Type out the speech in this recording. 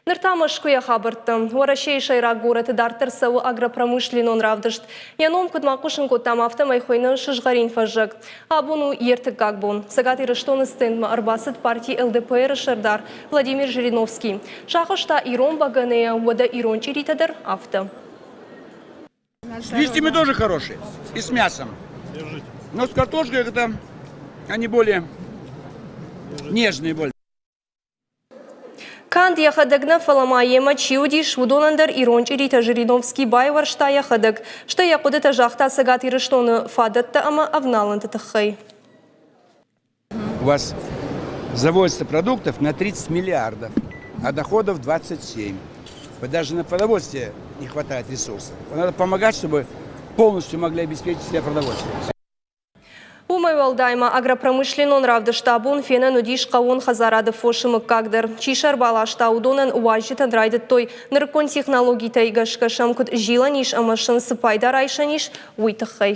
Ныр та Мӕскуыйӕ хабӕрттӕ. Уӕрӕсейы сӕйраг горӕты дарддӕр цӕуы агропромышленнон равдыст. Йӕ ном куыд ма хъусын кодтам, афтӕмӕй хуыйны Сызгъӕрин фӕззӕг. Абон у йе ртыккаг бон. Цӕгат Ирыстоны стендмӕ ӕрбацыд парти ЛДПР-ы сӕрдар Владимир Жириновский. Сахуыста ирон бӕгӕныйӕ, уӕдӕ ирон чъиритӕ дӕр афтӕ. С листьями тоже хорошие, и с мясом. Но с картошкой это они более нежные более. Канд йӕхӕдӕг нӕ, фӕлӕ ма йемӕ чи уыдис, уыдонӕн дӕр ирон чъиритӕ Жириновский байуӕрста йӕхӕдӕг, стӕй йӕ хъуыдытӕ загъта Цӕгат Ирыстоны фадӕттӕ ӕмӕ авналӕнты тыххӕй. У вас завозится продуктов на 30 миллиардов, а доходов 27. Вот даже на продовольствие не хватает ресурсов. Надо помогать, чтобы полностью могли обеспечить себя продовольствием. Уымӕй уӕлдай ма агропромышленнон равдысты абон фенӕн уыдис хъӕууон хӕдзарады фосы мыггаг дӕр. Чи сӕ ӕрбаласта, уыдонӕн уазджытӕн райдыдтой нырыккон технологитӕй гӕсгӕ сӕм куыд зилӕн ис ӕмӕ сын цы пайда райсӕн ис, уый тыххӕй.